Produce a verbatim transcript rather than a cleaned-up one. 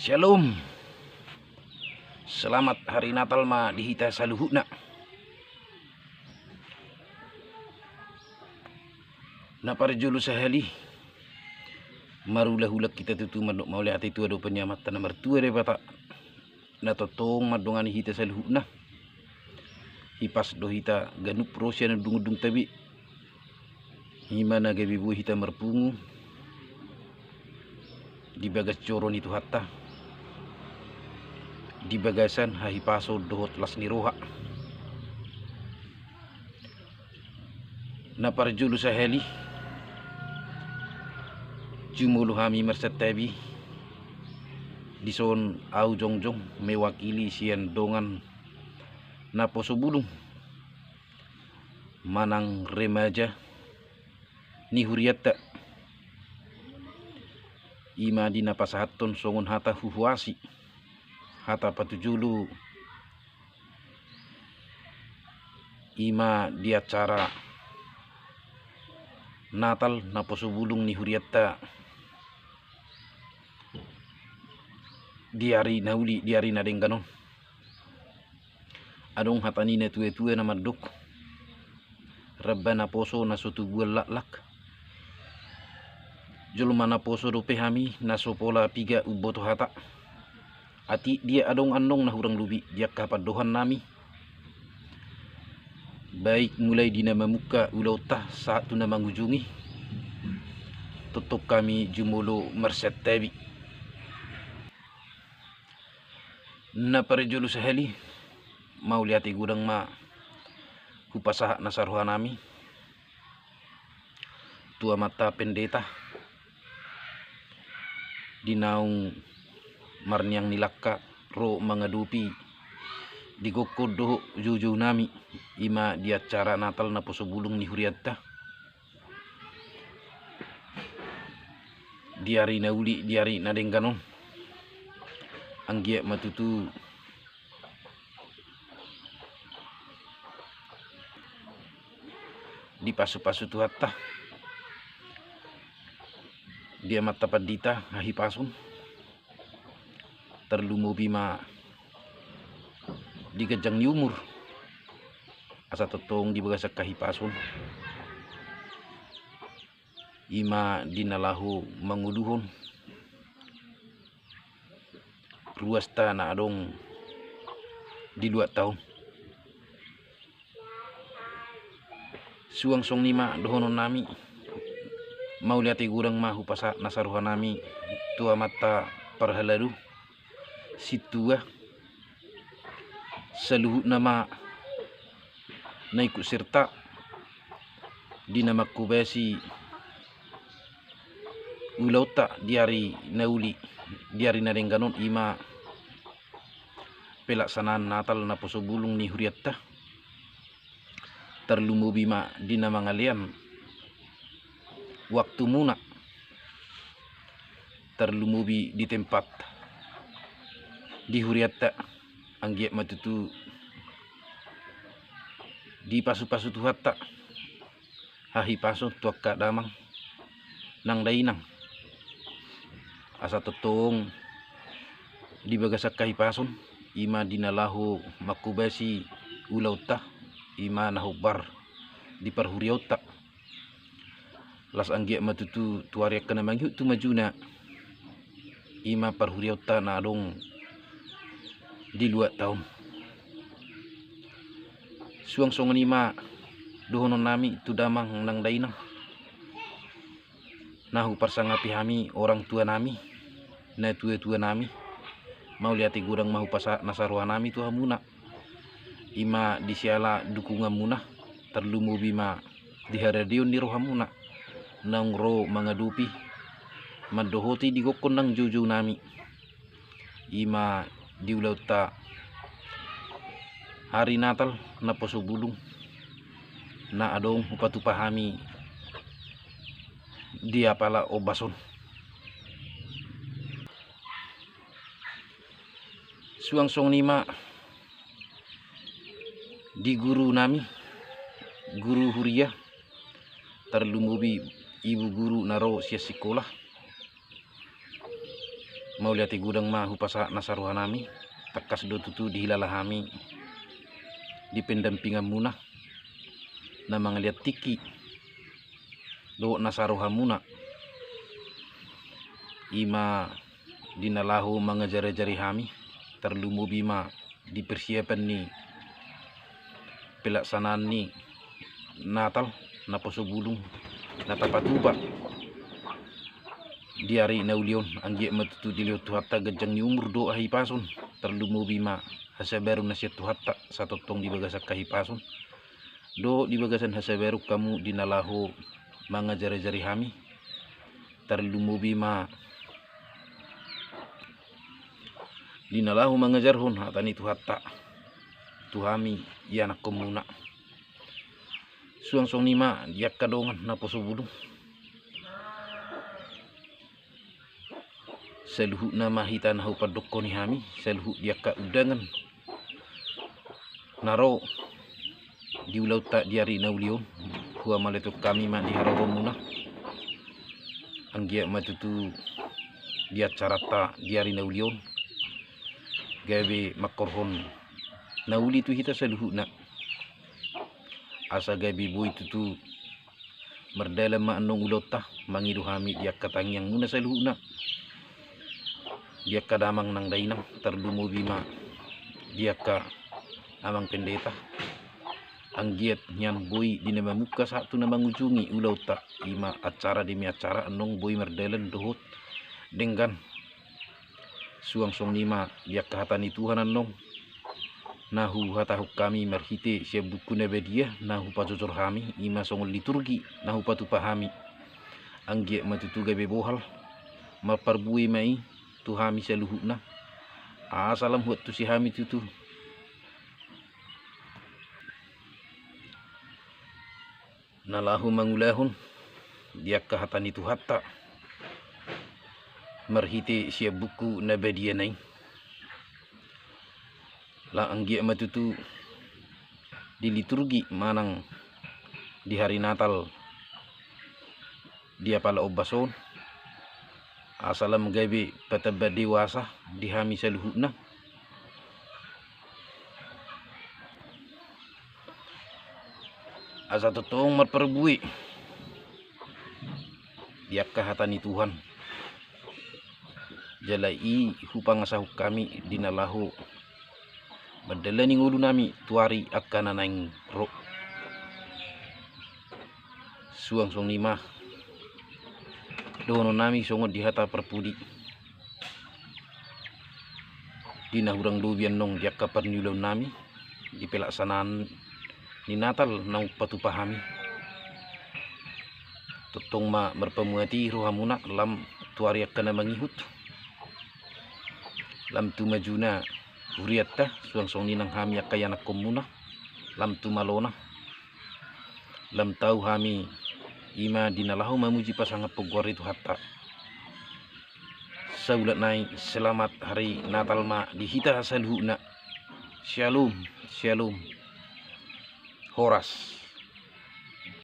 Shalom. Selamat hari Natal ma di hita saluhutna. Na parjolo sahali, marhulahula hita tutu mandok mauliate tu Amanta na martua Debata, na tongtong mandongani hita saluhutna. Hipas do hita ganup ro sian undungundungta be. I ma na gabe boi hita marpungu di bagas joro ni Tuhanta, di bagasan hahipason dohot las ni roha. Na parjolo sahali, jumolo hami marsantabi. Dison ahu jongjong mewakili sian dongan naposo bulung manang remaja ni hurianta. I ma di na pasahathon songon hata huhuasi, hata patujolo, i ma di acara Natal naposo bulung ni hurianta di ari na uli, di ari na denggan on. Adong hata ni natuatua na mandok: Ramba naposo na so tubuan laklak. Jolma naposo dope hami, na so pola piga umboto hata. Atik dia adong annon na hurang lobi di angka pandohan nami, baik mulai di na mamungka ulaonta sahat tu na mangujungi, tongtong hami jumolo marsantabi. Na parjolo sahali, mauliate godang ma hupasahat nasa roha nami tu amanta pendeta, di naung marniang ni langka ro mangadopi di gokkon dohot joujou nami, i ma di acara Natal naposo bulung ni hurianta di ari na uli, di ari na denggan on. Anggiat ma tutu dipasupasu Tuhanta di amanta pandita hahipason, tarlumobi ma di ganjang ni umur, asa tongtong di bagasan hahipason, i ma di na laho mangoluhon ruasta na adong di luatta on. Suang songon i ma dohonon nami, mauliate godang ma hupasahat nasa roha nami tu amanta parhalado, sintua, saluhutna ma na ikut serta di na manghobasi ulaonta di ari na uli, di ari na denggan on, i ma pelaksanaan Natal naposo bulung ni hurianta. Tarlumobi ma di na mangalean waktumuna, tarlumobi di tempat di hurianta. Anggiat ma tutu dipasupasu Tuhanta hahipason tu angka damang nang dainang, asa tongtong di bagasan hahipason, i ma di na laho manghobasi ulaonta, i ma na hombar di parhuriaonta. Laos anggiat ma tutu tu ari angka na mangihut tu majuna, i ma parhuriaonta na adong di luatta on. Suang songon i ma dohonon nami tu damang nang dainang na huparsangapi hami, orang tua nami, natuatua nami, mauliate godang ma hupasahat nasa roha nami tu hamuna, i ma di siala dukunganmuna, tarlumobi ma di haradeon ni rohamuna naung ro mangadopi, mandohoti di gokkon nang joujou nami, i ma di ulaonta hari Natal naposo bulung na adong hupatupa hami di apala ombas on. Suang songon i ma di guru nami, guru huria, tarlumobi ibu guru na ro sian sikola, Mauliate godang ma hupasahat nasa rohanami, tangkas do tutu dihilala hami di pendampinganmuna na mangalean tingki dohot nasa rohamuna, i ma di na laho mangajarajari hami, tarlumobi ma di persiapan ni pelaksanaan ni Natal, naposo bulung na tapatupa di ari na uli on. Anggiat ma tutu dilehon Tuhanta ganjang ni umur dohot hahipason, tarlumobi ma hasabaron na sian Tuhanta satongtong di bagasan hahipason dohot di bagasan hasabaron hamu di na laho mangajarajari hami, tarlumobi ma di na laho mangajarhon hata ni Tuhanta tu hami ianakkonmuna. Suang songon i ma di angka dongan naposo bulung, saluhutna ma hita na hupandokkoni hami, saluhut di angka undangan na ro di ulaonta di ari na uli on, huamalateon hami ma di haroromuna. Anggiat ma tutu di acaranta di ari na uli on gabe mangkorhon na uli tu hita saluhutna, asa gabe boi tutu mardalan ma annon ulaonta mangido hami di angka tangiangmuna saluhutna, di angka damang nang dainang, tarlumobi ma di angka amang pendeta. Anggiat nian boi di na mamungka sahat tu na mangujungi ulaonta, i ma acara demi acara annon boi mardalan dohot denggan. Suang songon i ma di angka hata ni Tuhan annon na huhatahon hami marhite sian buku na badia na hupajojor hami, i ma songon liturgi na hupatupa hami. Anggiat ma tutu gabe bohal, marparbue ma i tu hami saluhutna, asa lam huantusi hami tutu na laho mangulahon di angka hata ni Tuhanta marhite sian buku na badiana i. Laos anggiat ma tutu di liturgi manang di hari Natal di apala ombas on, asa lam gabe patamba dewasa di hami saluhutna, asa tongtong marparbue di angka hata ni Tuhan. Jala i hupangasahon hami di na laho mandalani ngolunami tu ari angka na naeng ro. Suang songon i ma dohononnami songon di hata parpudi, di na hurang lobi annon di angka parniulaonnami di pelaksanaan ni Natal naung patupa hami. Tongtong ma marpamuati rohamuna lam tu ari angka na mangihut, lam tu majuna hurianta, suang songon i nang hami angka ianakkonmuna, lam tu malona, lam tau hami i ma di na laho mamuji pasangaphon goar ni Tuhanta. Saulak nai, selamat hari Natal ma di hita saluhutna. Syalom, syalom. Horas.